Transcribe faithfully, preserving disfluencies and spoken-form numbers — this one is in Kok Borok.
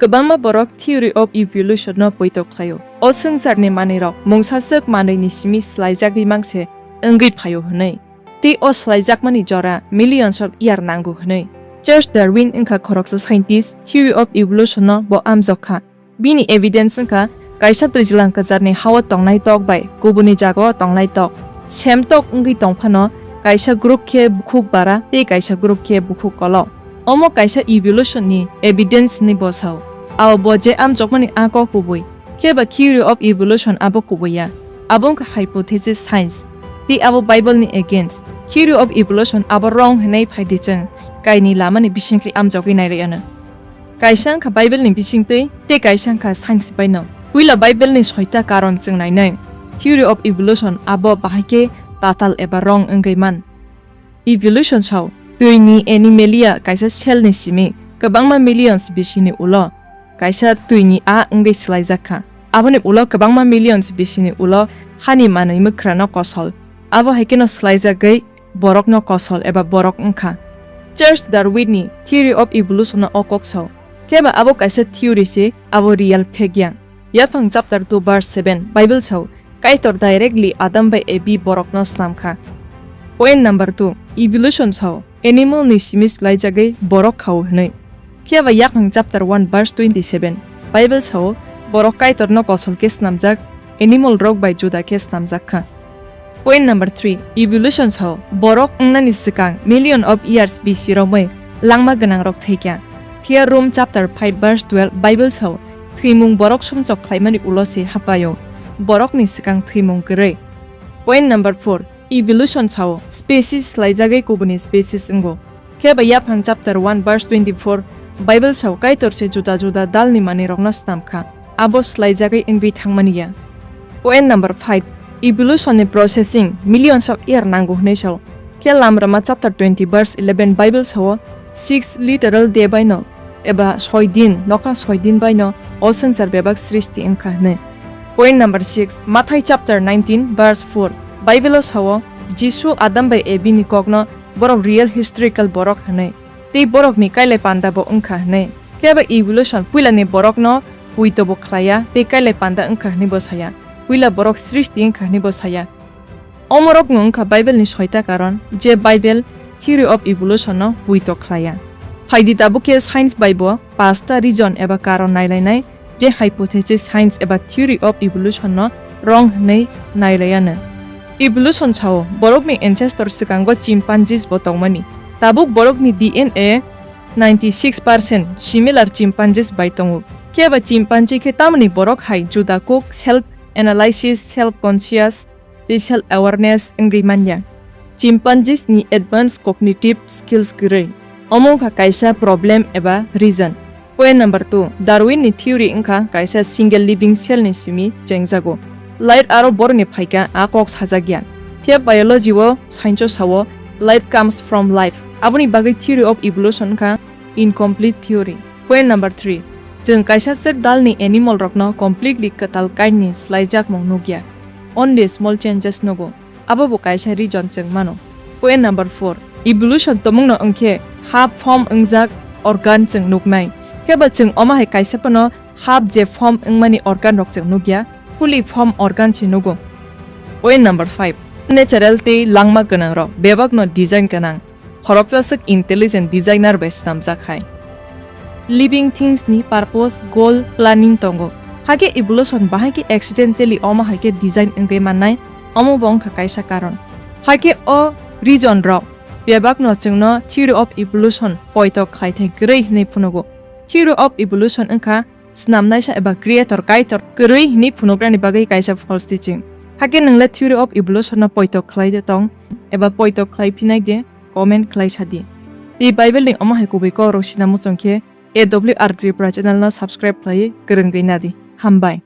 Kwbangma borok theory of evolution no poito khlaio. O swngcharni manwirok mungsaswk manwini simi swlaijagwi mangse wngwi phaio hwnwi. Tei o swlaijakmani jora millions of year nango hwnwi. Charles Darwin wngkha khoroksa scientist, theory of evolution no bo amjok kha. Bini evidence wngkha kaisa twijlang kwcharni hao tongnai tok bai kubuni jagao tongnai tok. Sem tok wngwi tongphano kaisa group khe bukhuk bara tei kaisa group khe bukhuk kolo. Omo kaisa evolution ni evidence hinwi bo sao. Ao bo je amjokmani a kok kubui. Khe ba theory of evolution abo kubui ya. Abo wngkha hypothesis science. Tei abo Bible ni against. Theory of evolution abo wrong hinwi phai di chwng kaini lama ni bisingtwi amjogwi nai rw ano. Kaisa wngkha Bible ni bisingtwi tei kaisa wngkha science bai no. Puila Bible ni soita karon chwng nainai. Theory of evolution abo bahai khe tatal eba wrong wngwi man. Evolution sao, twi ni animalia kaisa cell ni simi kwbangma millions bisini ulo kaisa twi ni a wngwi swlaijak kha. Aboni ulo kwbangma millions bisini ulo hani manwi mwkhrano kosol. Abo hai kheno swlaijagwi borokno kosol eba borok wngkha. Charles Darwin ni theory of evolution no o kok sao. Khe ba abo kaisa theory se, abo real fact ya. Yaphang chapter two verse seven Bible sao, Kaitor directly Adam bai Evi borokno snam kha. Point number two, evolution sao, animal ni simi swlaijagwi borok khao hwnwi. Khe ba Yaphang chapter one verse twenty-seven Bible sao, borok Kaitorno kosol khe snamjak, animal rok bai juda khe snamjak kha. Point number three, evolution sao, borok wngnani swkang million of years bisi romwi langma gwnang rok thwikya. Phiya Rome chapter five verse twelve Bible sao, thwimung borok sumsok khlaimani ulo se hapaio, borokni swkang thwimung kwrwi. Point number four, evolution sao, species swlaijagwi kubuni species wngo. Khe ba Yaphang chapter one verse twenty-four Bible sao, Kaitor se juda juda dalni manwirokno snam kha. Abo swlaijagwi wngwi thangmani ya. Point number five, evolution ni processing millions of year nango hwnwi sao. Khe Lamrama chapter twenty verse eleven Bible sao, six literal day bai no eba soi din, nokha soi din bai no o swngchar bebak srishti wngkha hwnwi. Point number six, Mathai chapter nineteen verse four Bible o sao, Jisu Adam bai Evi ni kokno borok real historical borok hwnwi, tei borokni kailai panda bo wngkha hwnwi. Khe ba evolution puilani borokno puito bo khlaiya tei kailai panda wngkha hwnwi bo saya. Puila borok srishti wngkha hwnwi bo saya. Omorokno wngkha Bible ni soita karon, je Bible theory of evolution no puito khlaiya. Phaidi tabuk khe science bai bo pasta reason eba karon nailainai, je hypothesis science eba theory of evolution no wrong hwnwi nailaiano. Evolution sao, borokni ancestor swkango chimpanzees bo tongmani. Tabuk borokni D N A ninety six percent similar chimpanzees bai tongo. Khe ba chimpanzee khe tamoni borok hai juda kuk self analysis, self conscious, tei self awareness wngwi manya. Chimpanzees ni advanced cognitive skills kwrwi. Omo wngkha kaisa problem eba reason. Point number two, Darwin ni theory wngkha kaisa single living cell ni simi chengjago. Life aro boroni phaikha a kok sajak ya. Phiya biology o science o sao, life comes from life. Aboni bagwi theory of evolution wngkha incomplete theory. Point number three, chwng kaisa swk dalni animal rokno completely kwtal kainwi swlaijakmung nukya. Only small changes nugo. Abo bo kaisa reason chwng mano. Point number four, evolution tomungno wngkhe half form wngjak organ chwng nuknai. Khe ba chwng omo hai kaisa phano half je form wngmani organ rok chwng nukya, fully form organ se nugo. Point number five, natural tei langma gwnang rok bebak no design gwnang. Khoroksa swk intelligent designer bai swnamjak hai. Living things ni purpose, goal, planning tongo. Hakhe evolution bahai khe accidentally omo hai khe design wngwi mannai, omo bo wngkha kaisa karon. Hakhe o reason rok bebak no chwngno theory of evolution poito khlai thai kwrwi hwnwi phunugo. Theory of evolution wngkha Snamnaisa eba creator, kaitor kwrwi hwnwi phunugrani bagwi kaisa false teaching. Hakhe nwng le theory of evolution no poito khlai de tong eba poito khlai phinai de comment khlai sa di. Tei Bible ni omo hai kubui kok rok sina muchung khe A W R Tripura channel no subscribe khlaiwi kwrwngwi na di. Hambai.